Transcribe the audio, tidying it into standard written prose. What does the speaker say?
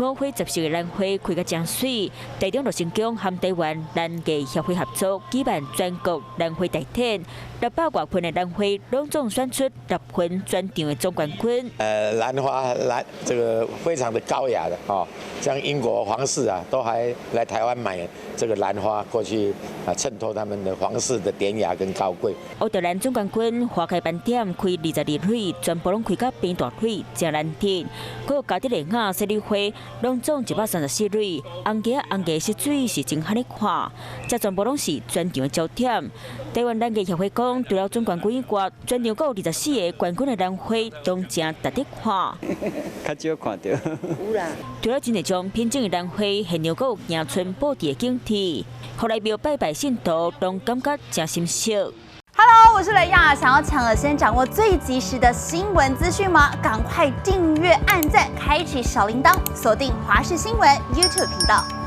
五花十四个蘭花開甲誠媠，台中樂成宮和台灣蘭藝協會合作舉辦全國蘭花大典，600外盆的蘭花攏總選出六盆全場的總冠軍。蘭花蘭這個非常的高雅的哦，像英國皇室啊，都還來台灣買這個蘭花過去啊，襯托他們的皇室的典雅跟高貴。奧特蘭總冠軍花開斑點開22蕊，全部攏開甲變大蕊，誠難得。閣有加德利亞雪莉花，攏總134蕊，紅加紅加色水是真罕咧看，這全部攏是全場的焦點。台灣蘭藝協會講，除了總冠軍以外，全場閣有24個冠軍的蘭花攏誠值得看。較少看著。有啦。除了真濟種品種的蘭花，現場閣有迎春布置的景致，予來廟拜拜信徒攏感覺誠心適。 Hello，我是雷亞，想要搶先掌握最及時的新聞資訊嗎？趕快訂閱、按讚、開啟小鈴鐺，鎖定華視新聞 YouTube 頻道。